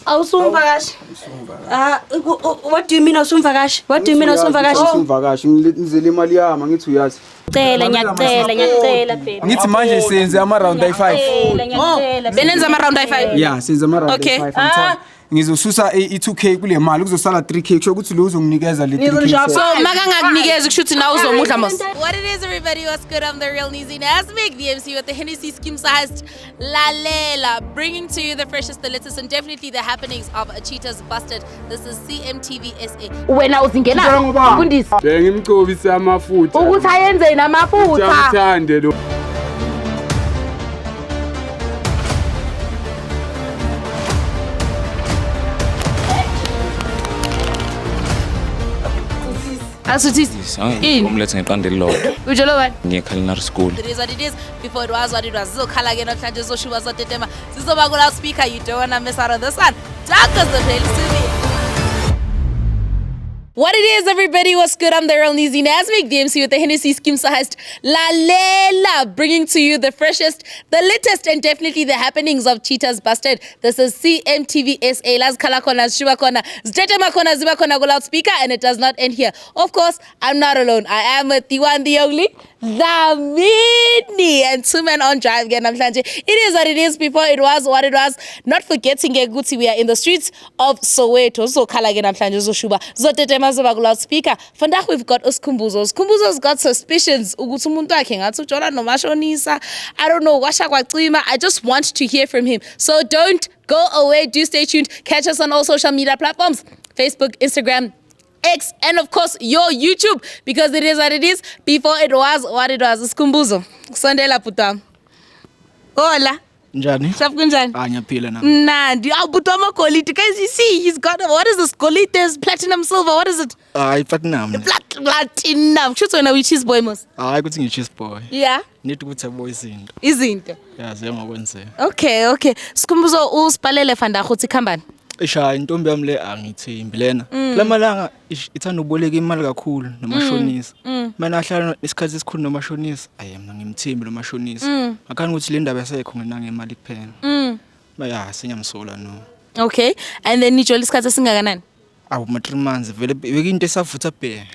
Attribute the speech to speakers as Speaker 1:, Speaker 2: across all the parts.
Speaker 1: Awusumvakashi. Ah, what do you mean awusumvakashi? What do you mean awusumvakashi?
Speaker 2: Awusumvakashi, ngizele imali yami, angithi uyazi.
Speaker 1: Cela, ngiyacela, ngiyacela baby.
Speaker 2: Ngithi manje senze ama round ayi-5.
Speaker 1: Ngiyacela, ngiyacela.
Speaker 3: Benenza ama round ayi-5.
Speaker 2: Yeah, senze ama round
Speaker 3: Okay.
Speaker 2: ayi-5. Ah. Ngizosusa i-2K kule mali kuzosala 3K kusho ukuthi lo uzonginikeza le 3K.
Speaker 3: So makangakunikeza kusho ukuthi nawe uzomudla mos. What it is, everybody, what's good? I'm the real Nizi Nasmik, the MC with the Hennessy scheme sized Lalela, bringing to you the freshest, the latest, and definitely the happenings of Cheetahs Busted. This is CMTV SA.
Speaker 4: Wena uzingena mfundisi.
Speaker 5: Bengimcobise amafutha.
Speaker 4: Ukuthi ayenzeni amafutha?
Speaker 5: Amthande lo.
Speaker 3: Asuthisi. Ini?
Speaker 6: Umlethe ngeqanda elilodwa.
Speaker 3: Ujolo bani?
Speaker 6: Ngiye culinary school.
Speaker 3: It is what it is. Before it was what it was. Zizokhala ke namhlanje zoshuba zotetema. Zizoba ku loudspeaker. You don't wanna miss out on this one. Dark the place to be. What it is, everybody, what's good? I'm the real Nizi Nasmik, the MC with the Hennessy scheme sized Lalela, bringing to you the freshest, the latest, and definitely the happenings of Cheetahs Busted. This is CMTV SA. Las khala khona, zishuba khona, zitetema khona, ziba khona ku loudspeaker, and it does not end here. Of course, I'm not alone. I am with the one, the only, Dlamini, and two men on drive again. Namhlanje. It is what it is. Before it was what it was. Not forgetting ukuthi we are in the streets of Soweto. Zokhala ke namhlanje zoshuba. Zotetema zoba ku loudspeaker. Vandag we've got uSkhumbuzo. Skhumbuzo's got suspicions ukuthi umuntu wakhe ngathi ujola nomashonisa. I don't know, kwasha kwacima. I just want to hear from him. So don't go away. Do stay tuned. Catch us on all social media platforms. Facebook, Instagram, X, and of course your YouTube, because it is what it is. Before it was what it was. Skhumbuzo, sondela bhuti wami. Hola.
Speaker 7: Njani?
Speaker 3: Sharp, kunjani?
Speaker 7: Ah, ngiyaphila nami.
Speaker 3: Mnandi. Awu bhuti wami amagolide. Guys, you see he's got, what is this? Golide, platinum, silver, what is it?
Speaker 7: Hayi, platinum.
Speaker 3: Platinum. Kusho ukuthi wena uyi-cheese boy mos.
Speaker 7: Hayi, ukuthi ngiyi-cheese boy.
Speaker 3: Yeah.
Speaker 7: Need ukuthi yabo izinto.
Speaker 3: Izinto.
Speaker 7: Yazi engokwenzeka.
Speaker 3: Okay. Skhumbuzo, usibhalele vandag ukuthi khambani.
Speaker 7: Eish, hayi, intombi yami le angithembi lena. Lamalanga ish, ithanda ukuboleka imali kakhulu nomashonisa. Mina ahlala isikhathi esikhulu nomashonisa. Ayi, mina ngimthembi lo mashonisa. Ngakhani ukuthi le ndaba yasekho mina ngemali kuphela. Baya sengiyamsola no.
Speaker 3: Okay. And then nijole isikhathi esingakanani?
Speaker 7: Awu, ma 3 months vele bekuyinto esavutha bhe.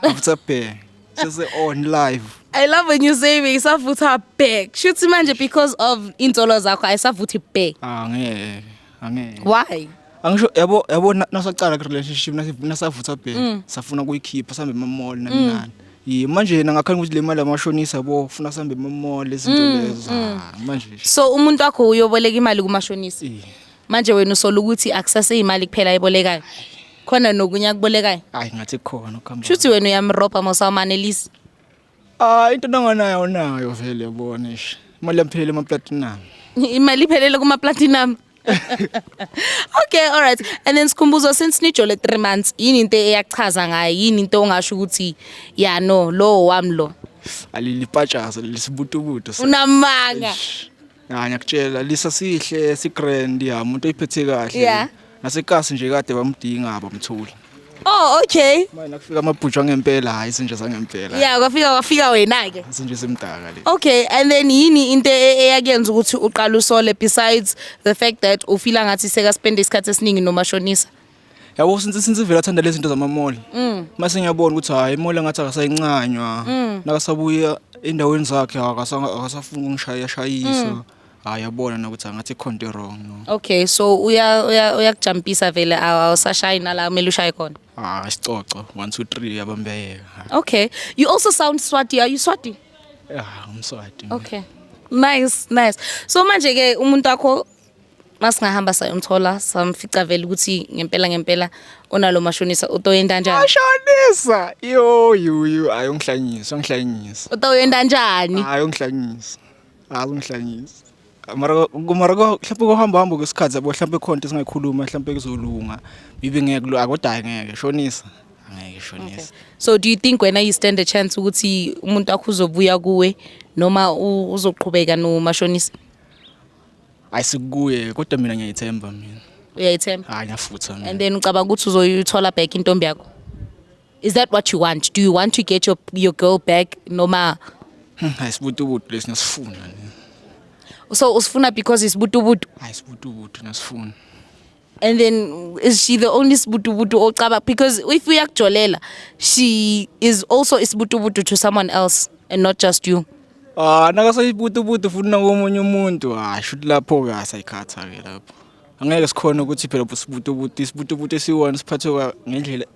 Speaker 7: Avutha bhe. Sese on live.
Speaker 3: I love when you say beyisavutha bhe. Shuthi manje because of insolo zakho ayisavuthi bhe.
Speaker 7: Ah, ngeke. Angeke.
Speaker 3: Why?
Speaker 7: Angisho yabo nasaqala ku relationship nasavutha bhe safuna ukuyikhipha sambe ema mall nani nani. Yi manje yena ngakhanya ukuthi le mali amashonisa yabo ufuna sambe ema mall izinto lezo. Ah, manje nje.
Speaker 3: So umuntu wakho uyoboleka imali kumashonisa.
Speaker 7: Eh,
Speaker 3: Manje wena usola ukuthi akusase imali kuphela ayibolekayo. Khona nokunye akubolekayo.
Speaker 7: Hayi, ngathi khona ukuhamba.
Speaker 3: Shuthi wena uyamrobha mosawumanelisi.
Speaker 7: Ah, into nanganayo unayo vele yabona ish. Imali yamphelele ema platinum.
Speaker 3: Imali iphelele kuma platinum. Okay, all right. And then Skhumbuzo, since nijole 3 months, yini into eyachaza ngaye? Yini into ongasho ukuthi ya no, lo wami lo?
Speaker 7: Alilipatshaza lesibutubutu.
Speaker 3: Unamanga.
Speaker 7: Ah, ngiyakutshela lisa sihle si grand ya umuntu oyiphethe kahle.
Speaker 3: Yeah.
Speaker 7: Nasekasi nje kade bamdinga abamthula.
Speaker 3: Oh, okay.
Speaker 7: Manje nakufika amabhuju angempela hayi izinja zangempela.
Speaker 3: Yeah, kwafika wena ke.
Speaker 7: Izinja zemdaka le.
Speaker 3: Okay, and then yini into eyakuyenza ukuthi uqale usole besides the fact that ufila ngathi seka spend isikhathi esiningi nomashonisa?
Speaker 7: Yabo since vele athanda lezi zinto zamamall. Mase ngiyabona ukuthi hayi imall ngathi akasayincanywa. Nakasabuya endaweni zakhe akasafuni ukungishaya shayisa. Hayi yabona nokuthi angathi khona into wrong no.
Speaker 3: Okay, so uya uya uyakujumpisa vele awusashayi nala kumele ushaye khona.
Speaker 7: Ah, isicoco 1 2 3 yabambeka.
Speaker 3: Okay. You also sound Swati. Are you Swati?
Speaker 7: Ah, umswati.
Speaker 3: Okay. Nice, nice. So manje ke umuntu wakho masingahamba sayomthola samfica vele ukuthi ngempela ngempela unalo mashonisa utoyenda njani?
Speaker 7: Mashonisa. Yo yo yo hayi ungihlanyisa, ungihlanyisa.
Speaker 3: Utoyenda njani?
Speaker 7: Hayi ungihlanyisa. Hayi ungihlanyisa. Mara mhlawumbe kuhamba hamba kwesikhathi yabo mhlawumbe khona into esingayikhuluma mhlawumbe kuzolunga. Maybe ngeke lo akodwa hayi ngeke shonisa. Angeke shonisa.
Speaker 3: So do you think wena you stand a chance ukuthi umuntu wakho uzobuya kuwe noma uzoqhubeka nomashonisa?
Speaker 7: Ayisikuye kodwa mina ngiyayithemba mina.
Speaker 3: Uyayithemba?
Speaker 7: Hayi ngiyafutha mina.
Speaker 3: And then ucabanga ukuthi uzoyithola back intombi yakho? Is that what you want? Do you want to get your girl back noma
Speaker 7: Ayisibutubutu lesi ngiyasifuna.
Speaker 3: So usifuna because isibutubutu?
Speaker 7: Ayisibutubutu ngiyasifuna.
Speaker 3: And then is she the only sibutubutu ocaba, because if uyakujolela, she is also isibutubutu to someone else and not just you?
Speaker 7: Ah, nakasayibutubutu futhi nakomunye umuntu, ah, shuthi lapho-ke asayikhatha-ke lapho. Angeke sikhone ukuthi phela sibutubutu, isibutubutu esiyi-one siphathwe ngendlela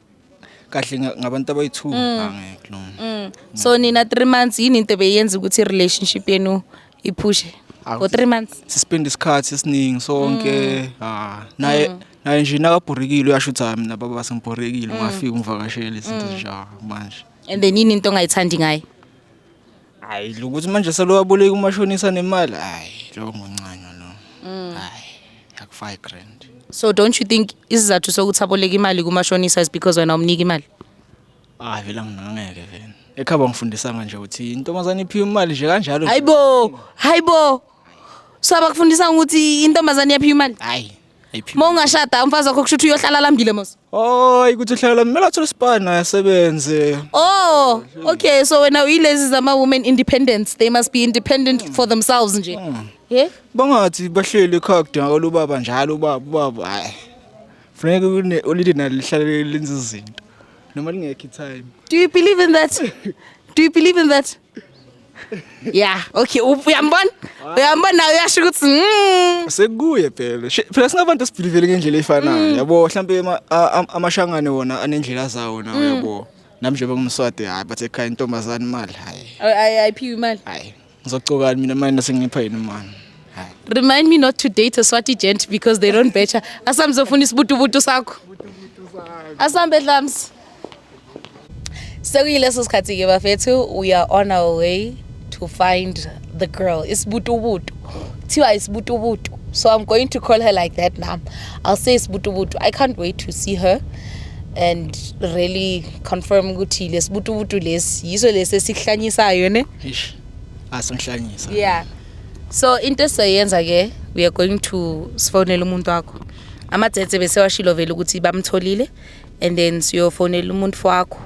Speaker 7: kahle ngabantu abayi-two. Angeke lo.
Speaker 3: So nina 3 months, yini into beyenza ukuthi i-relationship yenu iphushe for 3 months?
Speaker 7: Sispend isikhathi esiningi sonke. Ah, naye nje nakabhorekile uyasho ukuthi, hayi, mina baba sengibhorekile, ungafika ungivakashele, izinto ezinjalo manje.
Speaker 3: And then yini into ongayithandi ngaye?
Speaker 7: Hayi, lokuthi manje selowaboleka umashonisa nemali, hayi, lo ngoncanywa lo. Hayi, aku-5 grand.
Speaker 3: So don't you think isizathu sokuthi aboleke imali kumashonisa is because wena umnika imali?
Speaker 7: Ah, vele angeke vele. Ekhaba ngifundisanga nje ukuthi intombazane iphiwe imali nje kanjalo nje.
Speaker 3: Hayibo, hayibo, so abakufundisa ukuthi intombazane iyaphiwa imali?
Speaker 7: Hayi, ayiphiwe.
Speaker 3: Uma ungashada umfazi wakho, kusho ukuthi uyohlala lambile mos?
Speaker 7: Hayi, ukuthi uhlala, kumele athole isipani asebenze.
Speaker 3: Oh, okay, so wena uyilezi zama-women independence, they must be independent for themselves nje, yeah?
Speaker 7: Bangathi bahleli ekhaya kudingakala ubaba njalo, ubaba, ubaba, hayi. Funeka kune olide nalo lihlale lenza izinto. Noma lingekho i-time.
Speaker 3: Do you believe in that? Do you believe in that? Yeah, okay, uyambona, uyambona, uyasho ukuthi
Speaker 7: Sekuye phela. Phela singabantu esibhilivele ngendlela efanayo. Yabo, mhlambe amashangane wona anendlela zawo nawo, yabo. Nami nje bengumswati, hayi, bathe ekhaya intombazane imali, hayi.
Speaker 3: Ayiphiwe imali.
Speaker 7: Hayi. Ngizocokani mina manje sengipha yini imali? Hayi.
Speaker 3: Remind me not to date a Swati gent because they don't better. Asambe sofuna isibutubutu sakho. Asambe, Dlams. Sekuyileso sikhathi-ke bafethu, we are on our way to find the girl. Isibutubutu. Kuthiwa isibutubutu. So I'm going to call her like that now. I'll say isibutubutu. I can't wait to see her and really confirm ukuthi lesibutubutu lesi yiso lesi esikuhlanyisayo, ne?
Speaker 7: Eish. Asengihlanyisa.
Speaker 3: Yeah. So into esizoyenza ke, we are going to sifonele umuntu wakho. Amadzetse besewashilo vele ukuthi bamtholile, and then siyofonela umuntu wakho.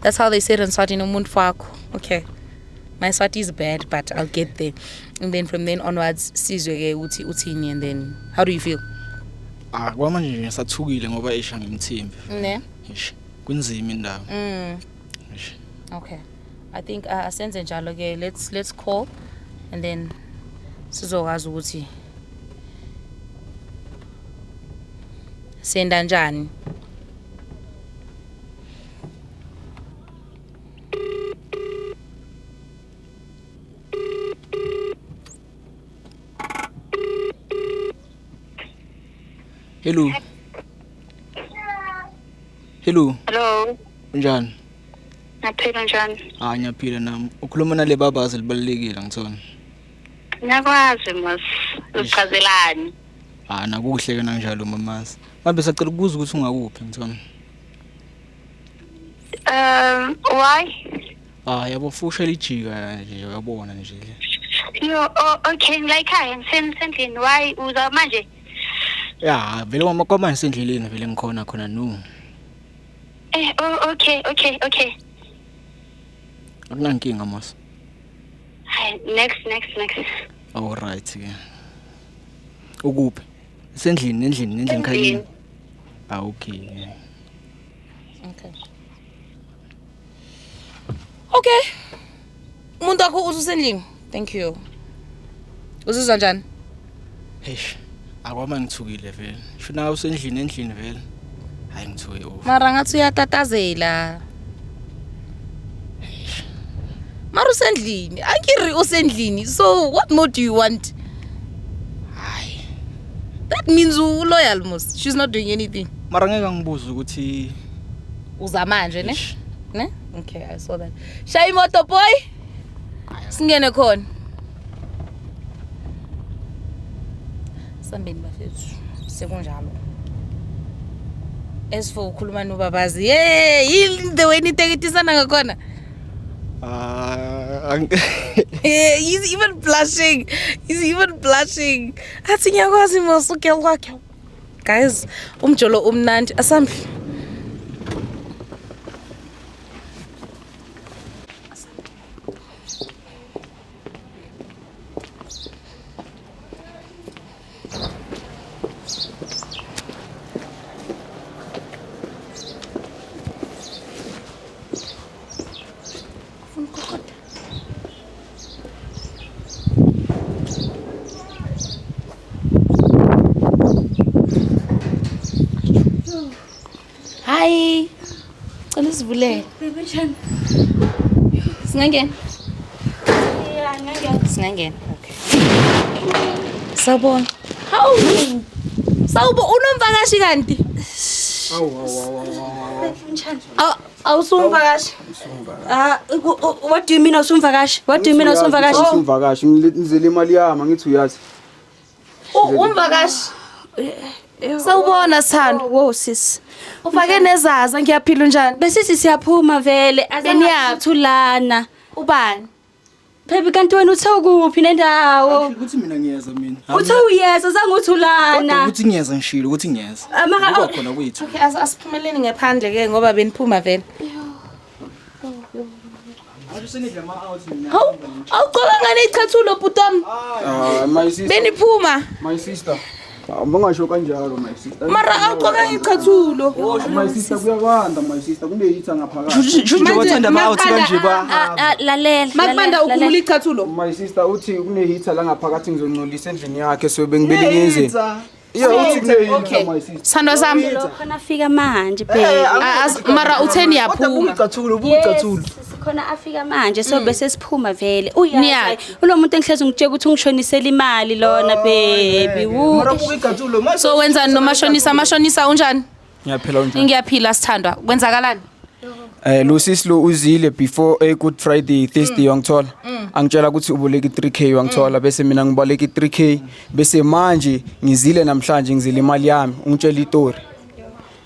Speaker 3: That's how they say it in Swati, umuntu wakho. Okay. My Swati is bad, but I'll get there. And then from then onwards sizwe ke ukuthi uthini, and then how do you feel?
Speaker 7: Ah, kwamanje nje ngisathukile ngoba eish, angimthembi.
Speaker 3: Ne?
Speaker 7: Eish. Kunzima indaba. Eish.
Speaker 3: Okay. I think asenze njalo ke, let's call and then sizokwazi ukuthi senda njani.
Speaker 7: Hello. Hello.
Speaker 8: Hello.
Speaker 7: Unjani?
Speaker 8: Ngiyaphila, njani?
Speaker 7: Ah, ngiyaphila nami. Ukhuluma nale babazi libalulekile, ngithona.
Speaker 8: Ngiyakwazi mos. Uchazelani?
Speaker 7: Ah, nakuhle ke nanjalo mamazi. Manje sacela ukubuza ukuthi ungakuphi, ngithona.
Speaker 8: Why?
Speaker 7: Ah, yabo, fusha lijika nje, uyabona nje.
Speaker 8: Yo, oh, okay, ngila ekhaya, ngisendlini. Why uza manje?
Speaker 7: Ya, vele mama, kwamanje sendleleni vele, ngikhona khona no.
Speaker 8: Oh, okay.
Speaker 7: Akunankinga mos.
Speaker 8: Hayi, next, next, next.
Speaker 7: All right ke. Ukuphi? Sendlini, endlini, endlini khayini.
Speaker 8: Endlini.
Speaker 7: Ah, okay.
Speaker 3: Okay. Okay. Umuntu wakho usendlini. Thank you. Uzizwa njani?
Speaker 7: Eish. Akwama ngithukile vele. Shona usendlini, endlini vele. Hayi, ngithuke off.
Speaker 3: Mara ngathi uyatatazela. Mara usendlini. Angiri usendlini. So what more do you want?
Speaker 7: Hayi.
Speaker 3: That means u loyal mos. She's not doing anything.
Speaker 7: Mara ngeke ngibuze ukuthi
Speaker 3: Uza manje, ne?
Speaker 7: Eish.
Speaker 3: Ne? Okay, I saw that. Shaya imoto, boy. Singene khona. Sambeni bafethu. Sekunjalo. As for ukhuluma nobabazi, hey, the way niteketisana ngakhona.
Speaker 7: Ah,
Speaker 3: Yeah, he's even blushing. He's even blushing. Athi ngiyakwazi mos ugirl wakhe. Guys, umjolo umnandi. Asambi. Hi. Cela usivulele.
Speaker 1: Baby njani?
Speaker 3: Singangena?
Speaker 1: Yeah, ngangena.
Speaker 3: Singangena. Okay. Sawubona. Hawu. Sawubona unomvakashi kanti?
Speaker 2: Awu.
Speaker 1: Njani?
Speaker 3: Awusumvakashi.
Speaker 1: Ah, what do you mean awusumvakashi? What do you mean awusumvakashi?
Speaker 2: Awusumvakashi. Ngizele imali yami angithi uyazi.
Speaker 3: Umvakashi. Sawubona Sithando.
Speaker 1: Wo sis.
Speaker 3: Ufake nezaza ngiyaphila unjani?
Speaker 1: Besithi siyaphuma vele
Speaker 3: Beniyaphi?
Speaker 1: azangathulana.
Speaker 3: Ubani?
Speaker 1: Baby kanti wena uthe ukuphi nendawo?
Speaker 7: Ukuthi mina ngiyeza mina.
Speaker 1: Uthe uyeza zange uthulana.
Speaker 7: Ukuthi ngiyeza ngishilo ukuthi ngiyeza.
Speaker 1: Mara-
Speaker 7: Kuba khona kwethu.
Speaker 3: Okay, asiphumeleni ngephandle ke ngoba beniphuma vele. Hawu, awugqoka ngane ichathulo bhuti wami.
Speaker 2: Ah, my sister.
Speaker 3: Beniphuma.
Speaker 2: My sister. Bangasho kanjalo my sister.
Speaker 3: Mara awugqoka ichathulo.
Speaker 2: My sister kuyabanda my sister kuneyitha ngaphakathi.
Speaker 7: Shuthi nje bathanda ama out kanje ba.
Speaker 1: Ah, lalela.
Speaker 3: Makubanda ukhumula ichathulo.
Speaker 2: My sister uthi kunehitha la ngaphakathi ngizongcolisa endlini yakhe so bengibele ngenze. Yeah, uthi kunehitha my sister.
Speaker 3: Sithandwa sami.
Speaker 1: Khona afika manje baby.
Speaker 3: Mara utheni yaphuma.
Speaker 7: Ucathulo, ubucathulo.
Speaker 1: Sikhona afika manje so bese siphuma vele. Uyazi
Speaker 3: Niyaphi?
Speaker 1: ulo muntu engihlezi ngitshela ukuthi ungishonisela imali lona baby. Woo.
Speaker 7: Mara buka icathulo manje.
Speaker 3: So wenzani nomashonisa? Mashonisa unjani?
Speaker 2: Ngiyaphela unjani?
Speaker 3: Ngiyaphila sithandwa. Kwenzakalani?
Speaker 2: Lo sisi lo uzile before a Good Friday Thursday wangithola. Angitshela ukuthi uboleka i3K wangithola bese mina ngiboleka i3K bese manje ngizile namhlanje ngizile imali yami ungitshela istory.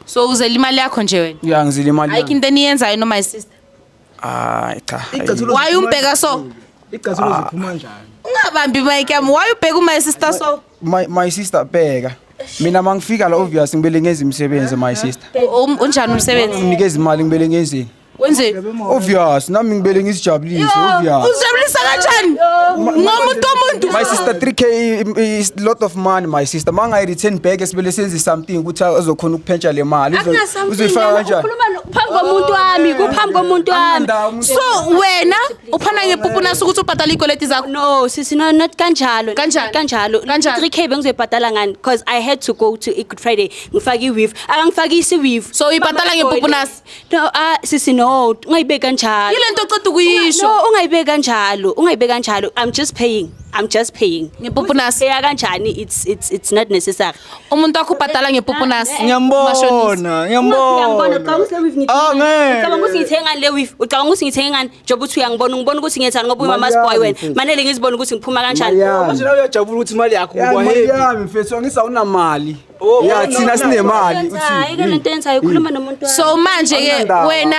Speaker 3: So uzela imali yakho nje wena.
Speaker 2: Yeah, ngizile imali
Speaker 3: Ayikho
Speaker 2: yami.
Speaker 3: into eniyenzayo no my sister.
Speaker 2: Hayi cha.
Speaker 7: Icathulo.
Speaker 3: Why umbheka so?
Speaker 7: Icathulo ziphuma njani?
Speaker 3: Ungabambi mic yami. Why ubheka my sister so?
Speaker 2: My sister bheka. Mina mangifika la obvious ngibele ngenza imisebenzi my sister.
Speaker 3: Unjani umsebenzi?
Speaker 2: Nginikeza imali ngibele ngenzeni?
Speaker 3: Wenzeni?
Speaker 2: Obvious nami ngibele ngizijabulise obvious.
Speaker 3: Uzijabulisa kanjani? Ngomuntu omuntu.
Speaker 2: My sister 3K is lot of money my sister. Mangayi return back esibele senze something ukuthi azokhona ukuphensha le mali. Uzoyifaka kanjani?
Speaker 1: Ukhuluma phambi komuntu wami, kuphambi komuntu wami.
Speaker 3: So wena uphana ngepupu naso ukuthi ubhadale izikweleti zakho.
Speaker 1: No, sisi no not kanjalo.
Speaker 3: Kanjani?
Speaker 1: Kanjalo.
Speaker 3: Kanjani?
Speaker 1: 3K bengizoyibhadala ngani? Because I had to go to Good Friday. Ngifake i-weave. Akangifakisi i-weave.
Speaker 3: So uyibhadala ngepupu nasi?
Speaker 1: No, ah sisi no, ungayibeki kanjalo.
Speaker 3: Yile nto oceda ukuyisho.
Speaker 1: No, ungayibeki kanjalo. Ungayibeki kanjalo. I'm just paying. I'm just paying.
Speaker 3: Ngepupu nasi.
Speaker 1: Paya kanjani? It's not necessary.
Speaker 3: Umuntu wakho ubhadala ngepupu nasi.
Speaker 7: Ngiyambona,
Speaker 1: Uyangibona,
Speaker 7: ngiyambona.
Speaker 1: ucabanga ukuthi le weave ngithenge
Speaker 7: Ah,
Speaker 1: ngani?
Speaker 7: ngeke.
Speaker 1: Ucabanga ukuthi ngithenge ngani le weave? Ucabanga ukuthi ngithenge ngani? Njengoba uthi uyangibona, ungibona ukuthi ngiyenzani ngoba uyimama's
Speaker 2: Mali
Speaker 1: boy
Speaker 2: yami,
Speaker 1: wena.
Speaker 2: mfethu.
Speaker 1: Manele ngizibone ukuthi ngiphuma kanjani.
Speaker 2: Mali yami.
Speaker 7: Manje nawe uyajabula ukuthi imali yakho
Speaker 2: Ya
Speaker 7: uba
Speaker 2: imali
Speaker 7: happy.
Speaker 2: yami mfethu angisawunamali.
Speaker 7: Oh,
Speaker 2: Ya
Speaker 7: oh,
Speaker 2: thina
Speaker 7: no,
Speaker 2: sinemali
Speaker 1: Hayi ke lento yenzayo ukhuluma nomuntu wami.
Speaker 3: So manje ke
Speaker 2: Awunandaba.
Speaker 3: wena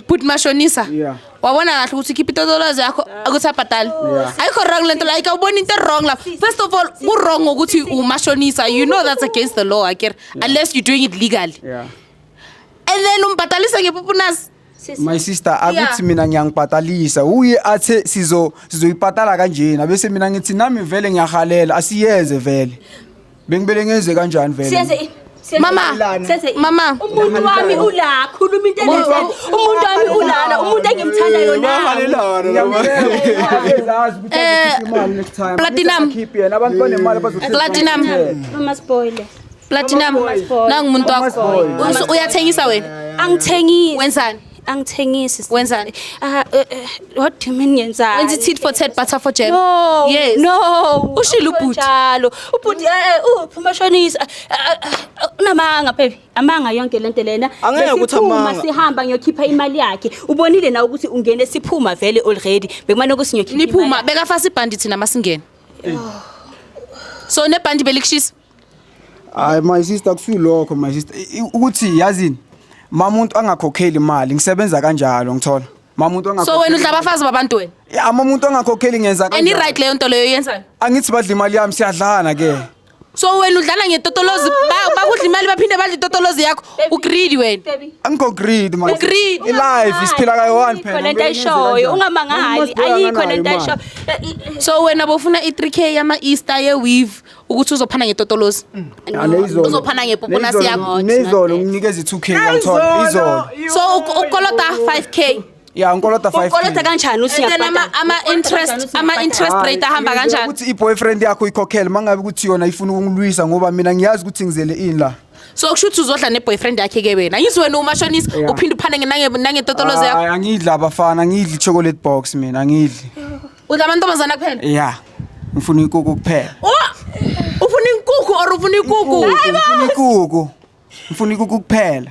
Speaker 3: bhuti mashonisa.
Speaker 2: Yeah.
Speaker 3: Wabona kahle ukuthi ukhipha itotolozi yakho ukuthi abhadale. Ayikho wrong lento like awubona into wrong la. First of all, ku wrong ukuthi umashonisa. You know that's against the law, akere. Unless you're doing it legally.
Speaker 2: Yeah.
Speaker 3: And then umbhadalisa ngepupu nasi.
Speaker 2: My sister akuthi mina ngiyangibhatalisa uye athe sizoyibhatala kanjena bese mina ngithi nami vele ngiyahalela asiyenze vele. Bengibele ngenze kanjani vele?
Speaker 1: Siyenze ini? Siyenze
Speaker 3: Mama,
Speaker 1: ini? Siyenze ini?
Speaker 3: mama.
Speaker 1: Umuntu wami ula, khuluma into enenzeni. Umuntu wami ulana, umuntu engimthandayo nawe.
Speaker 3: Platinum.
Speaker 2: Abantu banemali bazothi
Speaker 3: Platinum.
Speaker 1: Mama spoil.
Speaker 3: Platinum. Nangumuntu wakho. Uyathengisa wena.
Speaker 1: Angithengisi.
Speaker 3: Wenzani?
Speaker 1: Angithengisi.
Speaker 3: Wenzani?
Speaker 1: Ah, what do you mean ngenzani?
Speaker 3: Wenza i-tit for tat butter for jam.
Speaker 1: No.
Speaker 3: Yes.
Speaker 1: No.
Speaker 3: Ushilo ubhuti.
Speaker 1: Njalo. Ubhuti uphuma shonisa. Unamanga baby. Amanga yonke lento lena.
Speaker 7: Angeke ukuthi
Speaker 1: Besiphuma,
Speaker 7: amanga.
Speaker 1: Sihamba ngiyokhipha imali yakhe. Ubonile na ukuthi ungene siphuma vele already. Bekumane ukuthi ngiyokhipha.
Speaker 3: Niphuma
Speaker 1: imali
Speaker 3: bekafasa ibhandi thina masingena. So nebhandi belikushisa.
Speaker 2: Hayi my sister kusilokho my sister ukuthi yazini mamuntu angakhokheli imali ngisebenza kanjalo ngithola mamuntu
Speaker 3: So wena udla abafazi babantu wena.
Speaker 2: Ya mamuntu angakhokheli ngenza
Speaker 3: And
Speaker 2: kanjalo.
Speaker 3: i-right leyo nto leyo yenzayo.
Speaker 2: Angithi badla imali yami siyadlana ke.
Speaker 3: So wena udlala ngetotolozi bakudla imali baphinde badle itotolozi yakho. Ugreedy wena.
Speaker 1: Baby.
Speaker 2: Angikho greed my
Speaker 3: Greed.
Speaker 2: I-life isiphila kayi-one phela.
Speaker 1: Ayikho lento ayishoyo, ungamangali. Ayikho lento ayishoyo.
Speaker 3: So wena bofuna i-3K yama Easter ye weave ukuthi uzophana ngetotolozi. Uzophana ngepoponasi yakho.
Speaker 2: Nezolo nginikeza i-2K ngiyathola izolo.
Speaker 3: So ukolota 5K.
Speaker 2: Ya ngikolota 5K.
Speaker 1: Ukolota kanjani uthi
Speaker 3: And then
Speaker 1: ngiyakubhadala?
Speaker 3: ama interest rate ahamba kanjani?
Speaker 2: Ukuthi i-boyfriend yakho ikhokhele mangabe ukuthi yona ifuna ukungilwisa ngoba mina ngiyazi ukuthi ngizele ini la.
Speaker 3: So kusho ukuthi uzodla ne-boyfriend yakhe ke wena. Angithi wena umashonisa
Speaker 2: Yeah.
Speaker 3: uphinde uphane nangetotolozo yakho.
Speaker 2: Hayi, angidli abafana, angidli chocolate box mina, angidli.
Speaker 3: Udla amantombazana kuphela.
Speaker 2: Ya, ngifuna inkukhu kuphela.
Speaker 3: Oh! Ufuna inkukhu or ufuna ikuku?
Speaker 2: Ngifuna ikuku, ngifuna ikuku kuphela.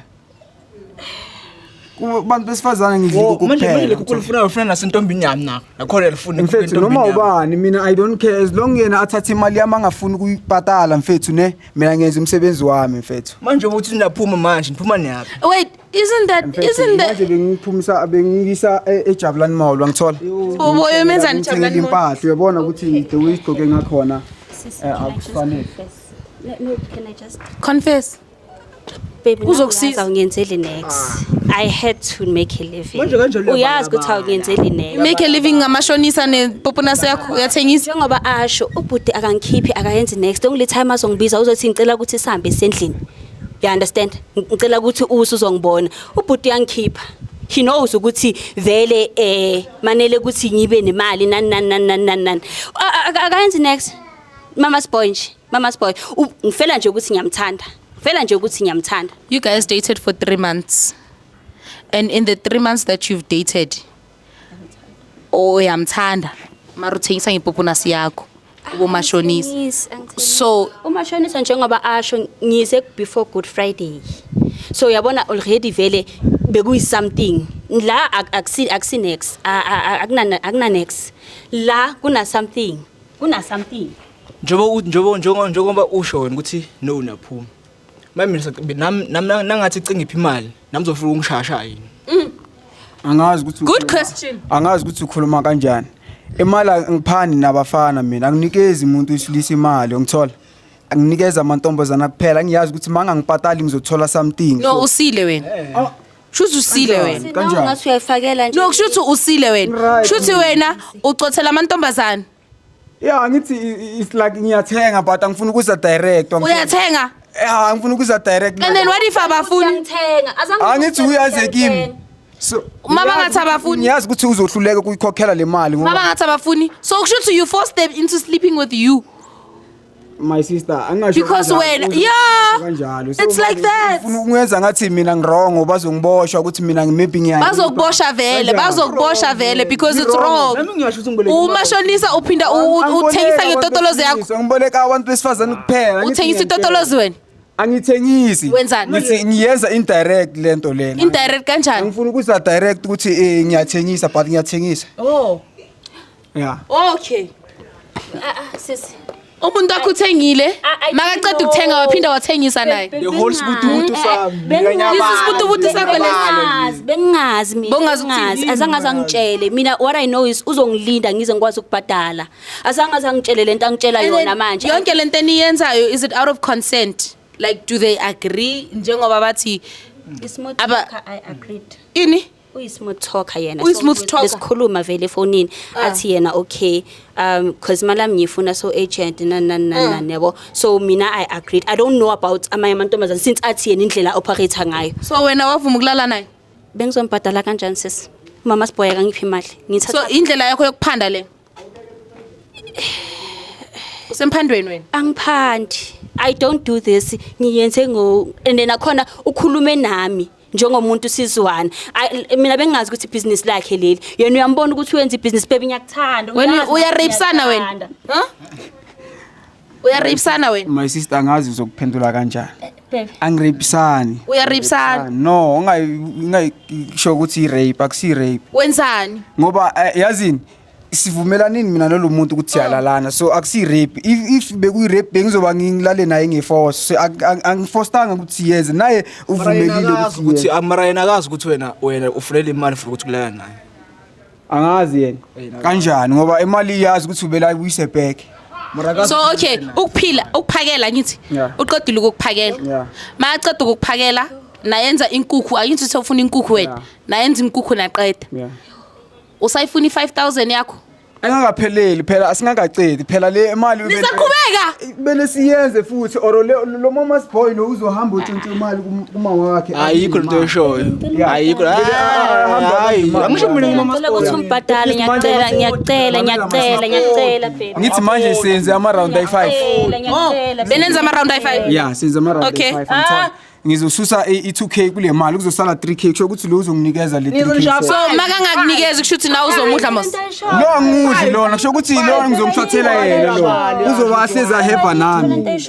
Speaker 2: Kubantu besifazane ngidla ikuku
Speaker 7: Manje manje le
Speaker 2: kuphela.
Speaker 7: kuku lifuna ufuna nasentombini yami nakho. Nakhona lifuna
Speaker 2: Mfethu, noma ubani mina I don't care, as long yena athathe imali yami angafuni ukuyibhatala, mfethu, ne mina ngenza umsebenzi wami, mfethu.
Speaker 7: Manje uthi niyaphuma manje, niphuma niyaphi?
Speaker 3: Wait, isn't that
Speaker 2: Mfethu,
Speaker 3: isn't that
Speaker 2: manje bengiphumisa bengiyisa eJabulani Mall, wangithola.
Speaker 3: Uboye menzani
Speaker 2: Ngithengele
Speaker 3: Jabulani Mall?
Speaker 2: impahla, uyabona ukuthi the way igqoke ngakhona.
Speaker 1: Sisi,
Speaker 2: Eh,
Speaker 1: can I just
Speaker 2: akufanele.
Speaker 1: confess? No, no, can I just
Speaker 3: Confess.
Speaker 1: Baby,
Speaker 3: Uzokusiza.
Speaker 1: awungenzeli next. I had to make a living.
Speaker 7: Manje kanjalo
Speaker 1: Uyazi ukuthi awungenzeli next.
Speaker 3: Make a living ngamashonisa nepoponasi yakho uyathengisa.
Speaker 1: Njengoba asho ubhuti akangikhiphi, akayenzi next. The only time azongibiza uzothi ngicela ukuthi sihambe sendlini. You understand? Ngicela ukuthi usu uzongibona. Ubhuti uyangikhipha. He knows ukuthi vele manele ukuthi ngibe nemali nani nani nani nani nani nani. Akayenzi next. Mama's boy nje. Mama's boy. Ngifela nje ukuthi ngiyamthanda. Ngifela nje ukuthi ngiyamthanda.
Speaker 3: You guys dated for 3 months. And in the 3 months that you've dated, oh uyamthanda. Mara uthengisa ngepoponasi yakho. Ubomashonisa.
Speaker 1: Angithengisi, angithengisi.
Speaker 3: So
Speaker 1: Umashonisa njengoba asho ngize before Good Friday. So uyabona already vele bekuyi something. La akusi next. Akuna next. La kuna something. Kuna something.
Speaker 7: Njengoba njengoba njengoba njengoba usho wena ukuthi no unaphuma. Manje mina nami nangathi cingiphi imali, nami uzofika ungishasha yini?
Speaker 2: Angazi ukuthi
Speaker 3: Good question.
Speaker 2: Angazi ukuthi ukhuluma kanjani. Imali angiphani nabafana mina, anginikezi umuntu wesilisa imali, ungithola. Anginikeza amantombazana kuphela, ngiyazi ukuthi mangangibhatali ngizothola something.
Speaker 3: No usile wena. Shuthi usile wena.
Speaker 2: Kanjani?
Speaker 1: Ngathi uyayifakela nje.
Speaker 3: No kushuthi usile wena.
Speaker 2: Right.
Speaker 3: Shuthi wena ucothela amantombazana.
Speaker 2: Yeah, ngithi it's like ngiyathenga but angifuni ukuza direct. Wangithola?
Speaker 3: Uyathenga.
Speaker 2: Yeah, angifuni ukuza direct.
Speaker 3: And then what if abafuni?
Speaker 1: Uyangithenga. Azange
Speaker 2: Angithi uyaze kimi. So
Speaker 3: Uma bangathi abafuni?
Speaker 2: Ngiyazi ukuthi uzohluleka ukuyikhokhela le mali ngoba
Speaker 3: Mama ngathi abafuni. So kushuthi you force them into sleeping with you.
Speaker 2: My sister, angasho
Speaker 3: Because
Speaker 2: kanjalo,
Speaker 3: wena
Speaker 2: uzokusho
Speaker 3: yeah.
Speaker 2: kanjalo.
Speaker 3: It's like that.
Speaker 2: Ufuna ukwenza ngathi mina ngiwrong, bazokuboshwa ukuthi mina maybe ngiya.
Speaker 3: Bazokubosha vele,
Speaker 2: Kanjani?
Speaker 3: bazokubosha vele because it's wrong.
Speaker 7: Nami ngiyasho ukuthi ngiboleke imali.
Speaker 3: Umashonisa uphinda uthengisa ngetotolozi yakho.
Speaker 2: Ngiboleka abantu besifazane kuphela. Angithi
Speaker 3: Uthengisa
Speaker 2: ngiyakutshela.
Speaker 3: itotolozi wena.
Speaker 2: Angithengisi.
Speaker 3: Wenzani?
Speaker 2: Ngithi ngiyenza indirect lento lena.
Speaker 3: Indirect kanjani?
Speaker 2: Angifuni ukuza direct ukuthi ngiyathengisa but ngiyathengisa.
Speaker 3: Oh.
Speaker 2: Yeah.
Speaker 3: Okay.
Speaker 1: Ah ah sisi.
Speaker 3: Umuntu wakho uthengile, makaqeda ukuthenga waphinda wathengisa naye.
Speaker 7: The whole sibutubutu sami.
Speaker 3: Lesi sibutubutu sakho lesi.
Speaker 1: Bengingazi, bengingazi mina.
Speaker 3: Bongazi ukuthi
Speaker 1: Bengingazi.
Speaker 3: yini.
Speaker 1: Azange azangitshele. Mina what I know is uzongilinda ngize ngikwazi ukubhadala. Azange azangitshele lento angitshela
Speaker 3: And then
Speaker 1: yona manje.
Speaker 3: Yonke lento eniyenzayo, is it out of consent? Like do they agree njengoba bathi
Speaker 1: I-smooth talker, I agreed.
Speaker 3: Ini?
Speaker 1: Uyi-smooth talker yena.
Speaker 3: Uyi-smooth
Speaker 1: So,
Speaker 3: talker.
Speaker 1: Besikhuluma vele efonini athi yena okay, cause imali yami ngiyifuna so agent nani nani nani nani yabo. So mina I agreed. I don't know about amanye amantombazane since athi yena indlela operate ngayo.
Speaker 3: So wena wavuma ukulala naye?
Speaker 1: Bengizombhadala kanjani sis? Mama siboy akangiphi imali.
Speaker 3: So
Speaker 1: Ngithatha
Speaker 3: indlela yakho yokuphanda le. Usemphandweni wena.
Speaker 1: Angiphandi. I don't do this. Ngiyenze ngo and then akhona ukhulume nami njengomuntu sizwana. Mina bengingazi ukuthi ibhizinisi lakhe leli. Yena uyambona ukuthi uyenza ibhizinisi, baby ngiyakuthanda.
Speaker 3: Wena
Speaker 1: Uyazi ukuthi
Speaker 3: uyarapesana wena.
Speaker 1: ngiyakuthanda.
Speaker 3: Huh? Uyarapesana wena.
Speaker 2: My sister, angazi uzokuphendula kanjani.
Speaker 1: Baby.
Speaker 2: Angirapisani.
Speaker 3: Uyarapisana.
Speaker 2: No, ungayisho ukuthi i-rape, akusi rape.
Speaker 3: Wenzani?
Speaker 2: Ngoba yazini sivumelanini mina nalo muntu ukuthi siyalalana, so akusi rape. If bekuyi rape bengizoba ngilale naye ngeforce. So angifostanga ukuthi siyenze naye, uvumelile
Speaker 7: ukuthi
Speaker 2: ukuthi siyenze.
Speaker 7: Mara yena akazi ukuthi wena ufunela imali for ukuthi kulala naye.
Speaker 2: Angazi yena kanjani ngoba imali iyazi ukuthi ubela ibuyise back.
Speaker 7: Mara akazi
Speaker 3: So okay, ukuphila, ukuphakela ngithi.
Speaker 2: Yeah.
Speaker 3: Uqedile ukukuphakela.
Speaker 2: Yeah.
Speaker 3: Maqeda ukukuphakela, nayenza inkukhu, angithi uthe ufuna inkukhu wena.
Speaker 2: Yeah.
Speaker 3: Nayenza inkukhu naqeda.
Speaker 2: Yeah.
Speaker 3: Usayifuna i5000 yakho?
Speaker 2: Engakapheleli phela, asingakacedi phela le imali
Speaker 3: Nisaqhubeka? Uyamyeka?
Speaker 2: Kumele siyenze futhi or lo mama's boy lo uzohamba utshontshe imali kuma wakhe.
Speaker 7: Ayikho lento oyishoyo. Ayikho. Hayi, angisho mina ngumama.
Speaker 1: Ngicela ukuthi umbhadale, ngiyacela, ngiyacela, ngiyacela, ngiyacela baby.
Speaker 2: Ngithi manje senze ama round ayi-5.
Speaker 1: Ngiyacela, ngiyacela.
Speaker 3: Benenza ama round ayi-5.
Speaker 2: Yeah, senze ama round
Speaker 3: Okay.
Speaker 2: ayi-5. Angithola. Ngizosusa i-2K kule mali kuzosala 3K kusho ukuthi lo uzonginikeza le 3K.
Speaker 3: So makangakunikeza kusho ukuthi nawe uzomudla mos.
Speaker 2: Lo angudli lona kusho ukuthi lona ngizomthathela yena lo. Uzoba ahlezi aheva nami.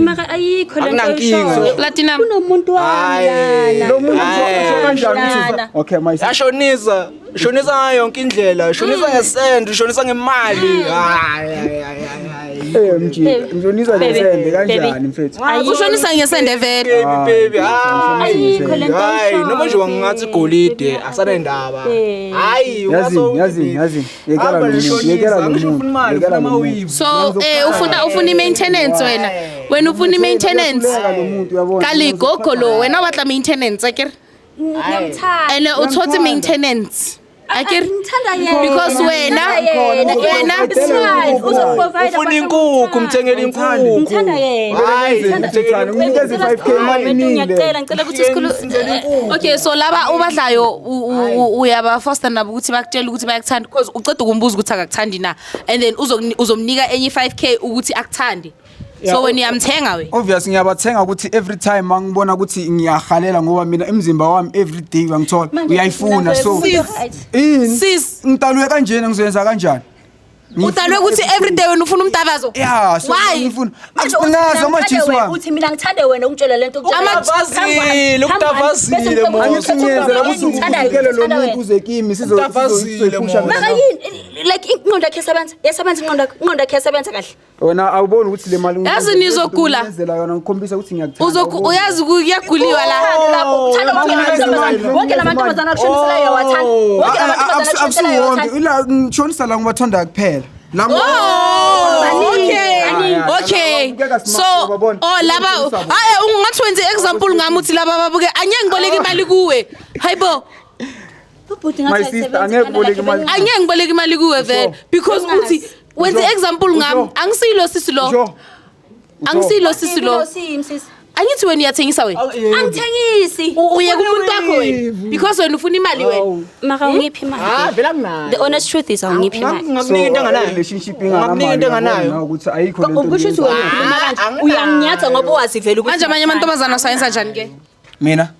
Speaker 1: Maka ayikho lento
Speaker 7: Akunankinga.
Speaker 1: oyishoyo.
Speaker 3: Platinum.
Speaker 1: Kunomuntu wami lana.
Speaker 2: Lo muntu usho kanjani ukuthi
Speaker 1: Lana.
Speaker 2: okay my sister.
Speaker 7: Yashonisa, shonisa ngayo yonke indlela, shonisa ngesend, shonisa ngemali. Hayi hayi hayi hayi.
Speaker 2: Eh mji, ngizonisa ngesende kanjani mfethu?
Speaker 3: Ushonisa ngesende vele.
Speaker 7: Baby baby, hayi.
Speaker 1: Ayikho lento
Speaker 7: Hayi,
Speaker 1: oyishoyo,
Speaker 7: noma nje wangathi igolide asanendaba. Hayi,
Speaker 2: Yazini, yazini, yazini. Yekela lo muntu, yekela lo muntu. Yekela lo muntu.
Speaker 3: So ufuna i-maintenance wena. Wena ufuna i-maintenance.
Speaker 2: Yekela lo muntu uyabona.
Speaker 3: Ka legogo lo wena o batla maintenance akere?
Speaker 1: Ngiyamthanda.
Speaker 3: Ene o thotse maintenance. Akere?
Speaker 1: Ngithanda yena.
Speaker 3: Because wena wena
Speaker 1: uzoprovide
Speaker 7: Ufuna inkukhu, umthengele inkukhu.
Speaker 1: Ngithanda yena.
Speaker 7: Hayi,
Speaker 2: Ngithanda nginikeze 5K imali iningi.
Speaker 1: Ngiyacela, ngicela ukuthi isikhulu
Speaker 3: Okay, so laba ubadlayo uyabafosta nabo ukuthi bakutshele ukuthi bayakuthanda because uceda ukumbuza ukuthi akakuthandi na and then uzomnika enye 5K ukuthi akuthande. So wena uyamthenga we.
Speaker 2: Obvious ngiyabathenga ukuthi every time mangibona ukuthi ngiyahalela ngoba mina imzimba wami every day uyangithola uyayifuna so ini
Speaker 3: Sis.
Speaker 2: ngitalwe kanjena ngizoyenza kanjani?
Speaker 3: Udalwe ukuthi every day wena ufuna umtavazo.
Speaker 2: Yeah, so
Speaker 3: Why?
Speaker 2: ngifuna akunazo amajisi wami.
Speaker 1: Uthi mina ngithande wena ungitshela lento
Speaker 7: Ukutavazile, ukutavazile mos.
Speaker 2: Angithi ngiyenzela ukuthi uvikele lo muntu uze kimi sizoyiphusha.
Speaker 1: Maka yini like ingqondo yakhe isebenza yasebenza ingqondo yakhe ingqondo yakhe isebenza kahle.
Speaker 2: Wena awuboni ukuthi le mali
Speaker 3: Yazi nizogula.
Speaker 2: ngiyenzela yona ngikhombisa ukuthi ngiyakuthanda.
Speaker 3: Uyazi kuyaguliwa la.
Speaker 1: Lapho uthanda wonke lamantombazane, wonke lamantombazane akushonisela uyawathanda. Wonke lamantombazane akushonisela
Speaker 2: Akusiwonke
Speaker 1: uyawathanda.
Speaker 2: ila ngishonisa la ngibathanda kuphela. La
Speaker 3: Oh, okay. Okay.
Speaker 2: Babukeka
Speaker 3: So,
Speaker 2: smart, uyababona?
Speaker 3: oh laba hayi ungathi wenze example ngami uthi laba babuke angeke ngiboleke imali kuwe. Hayibo,
Speaker 1: Ubhuti
Speaker 2: My
Speaker 1: ngathi
Speaker 2: sister,
Speaker 1: ayisebenzi
Speaker 2: angeke uboleke imali.
Speaker 3: angeke ngiboleke imali kuwe vele because uthi wenze example ngami angisilo sisi lo.
Speaker 2: Sure.
Speaker 3: Angisilo sisi lo.
Speaker 1: Sisi.
Speaker 3: Angithi wena uyathengisa wena.
Speaker 1: Angithengisi.
Speaker 3: Uye kumuntu wakho wena because wena ufuna imali wena.
Speaker 1: Maka ungiphi imali?
Speaker 7: Ah, vele anginayo.
Speaker 1: The honest truth is awungiphi imali.
Speaker 7: Ngakunika into anganayo.
Speaker 2: Relationship
Speaker 7: Ngakunika into
Speaker 2: inganamali
Speaker 7: anganayo.
Speaker 2: ukuthi ayikho lento.
Speaker 1: Ukusho ukuthi wena ukhuluma kanje uyanginyatha ngoba wazi vele ukuthi
Speaker 3: Manje amanye amantombazana asayenza njani ke?
Speaker 2: Mina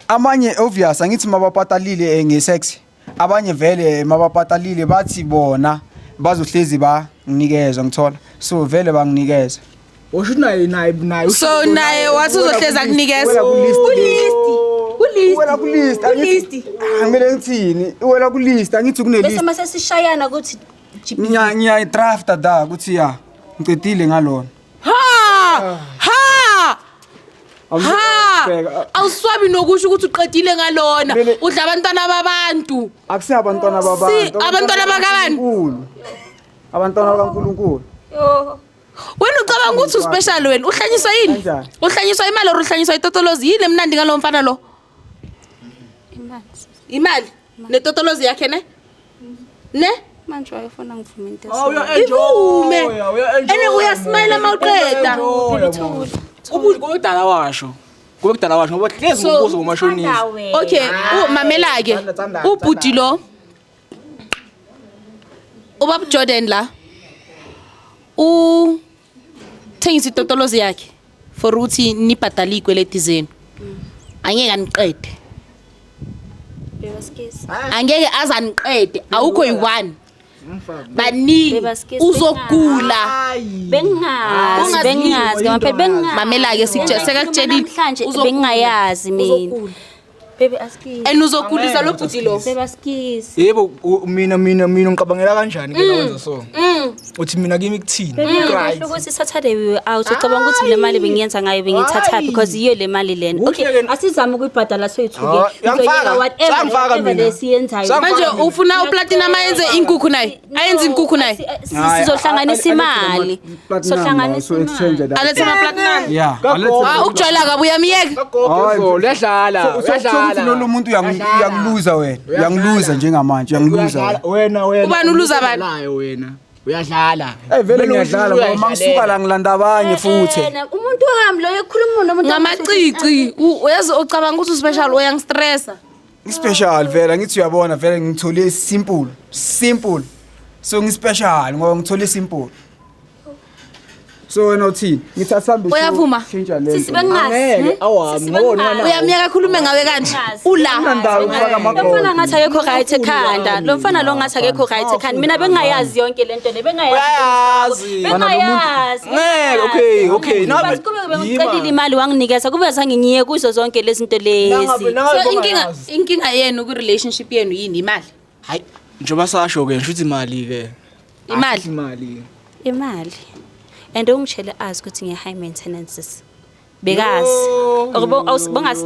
Speaker 2: amanye obvious angithi mabapatalile ngesex abanye vele mabapatalile bathi bona bazohlezi banginikeza ngithola so vele banginikeza.
Speaker 7: Usho ukuthi naye naye naye.
Speaker 3: So naye wathi uzohleza akunikeza.
Speaker 1: Kulist.
Speaker 2: Wena ku list angithi ngimele ngithini wena ku list angithi kune
Speaker 1: Bese
Speaker 2: list
Speaker 1: mase sishayana ukuthi
Speaker 2: ngiya drafta da ukuthi ya ngicedile ngalona.
Speaker 3: Ha! Ha! Ha! Awuswabi nokusho ukuthi uqedile ngalona. Udla abantwana babantu.
Speaker 2: Akusiyo abantwana babantu.
Speaker 3: Si, abantwana bakabani?
Speaker 2: Abantwana bakaNkulunkulu.
Speaker 1: Yo.
Speaker 3: Wena ucabanga ukuthi uspecial wena uhlanyiswa yini?
Speaker 2: Kanjani?
Speaker 3: Uhlanyiswa imali or uhlanyiswa itotolozi yini emnandi ngalo mfana lo?
Speaker 1: Imali.
Speaker 3: Imali netotolozi yakhe ne? Ne?
Speaker 1: Manje wayefuna ngivume into.
Speaker 7: Oh, uya-enjoy.
Speaker 3: Ivume. Ene uyasmile mawuqeda.
Speaker 7: Ubuthi kudala washo. Kube kudala washo ngoba hlezi
Speaker 3: So,
Speaker 7: ngobuzo ngomashonisa.
Speaker 3: Okay, mamela ke. Ubhuti lo. Ubaba Jordan la. Uthengisa itotolozi yakhe for ukuthi nibhadale izikweleti zenu. Angeke aniqede. Angeke aze aniqede, awukho yi-one. Baningi uzogula.
Speaker 1: Bengingazi, bengingazi ngempela bengingazi.
Speaker 3: Mamela ke sikutshela sekakutshelile
Speaker 1: Namhlanje bengingayazi mina. Baby askies.
Speaker 3: And uzogulisa lo bhuti lo.
Speaker 1: Baby askies.
Speaker 7: Yebo mina ngicabangela kanjani ke la wenza so. Uthi mina kimi kuthini?
Speaker 1: Right. Ukuthi Saturday we were out ucabanga ukuthi le mali bengiyenza ngayo bengithatha because iyo le mali lena. Okay, asizame ukuyibhadala soyithu ke.
Speaker 7: Uyangifaka. Sangifaka mina.
Speaker 1: Lesiyenzayo.
Speaker 3: Manje ufuna uplatinum ayenze inkukhu naye. Ayenze inkukhu naye.
Speaker 1: Sizohlanganisa imali. Sohlanganisa imali.
Speaker 3: Alethe ama platinum.
Speaker 2: Yeah.
Speaker 3: Ah ukujwayela kabi uyamiyeka.
Speaker 7: Gogo uyadlala, uyadlala.
Speaker 2: Ukuthi lo muntu uyangiluza wena. Uyangiluza njengamanje, uyangiluza.
Speaker 7: Wena wena.
Speaker 3: Ubani uluza bani?
Speaker 7: Nayo wena. Uyadlala.
Speaker 2: Eh vele
Speaker 7: Kumele
Speaker 2: ngiyadlala
Speaker 7: usho
Speaker 2: ngoba mangisuka la ngilanda abanye futhi.
Speaker 1: Yena, umuntu wami lo ekhuluma nomuntu
Speaker 3: Ngamacici, uyazi ucabanga ukuthi uspecial uyangistressa.
Speaker 2: Ngispecial vele ngithi uyabona vele ngithole simple, simple. So ngispecial ngoba ngithole simple. So wena uthini? Ngithi asambe
Speaker 3: Uyavuma?
Speaker 2: Tshintsha le.
Speaker 1: Sisi bengingazi.
Speaker 7: Angeke, awami,
Speaker 1: Sisi
Speaker 7: ngona
Speaker 1: bengingazi.
Speaker 3: Uyamyeka khulume ngawe kanje. Ula.
Speaker 2: Kunandawo ukufaka
Speaker 1: Lo mfana
Speaker 2: amagoli.
Speaker 1: ngathi akekho right ekhanda. Lo mfana lo ngathi akekho right ekhanda. Mina bengingayazi yonke lento le, bengingayazi.
Speaker 7: Uyayazi.
Speaker 1: Bengingayazi.
Speaker 7: Ngeke, okay, okay.
Speaker 1: But kube bengicelile imali wanginikeza kube zange ngiye kuzo zonke lezi zinto lezi.
Speaker 3: So inkinga yenu ku relationship yenu yini imali?
Speaker 7: Hayi, njengoba sasho ke, ngisho ukuthi imali ke.
Speaker 3: Imali?
Speaker 7: Imali.
Speaker 1: Imali. And ungitshele azi ukuthi ngiye high maintenance. Bekazi. Ukubo awusibongazi.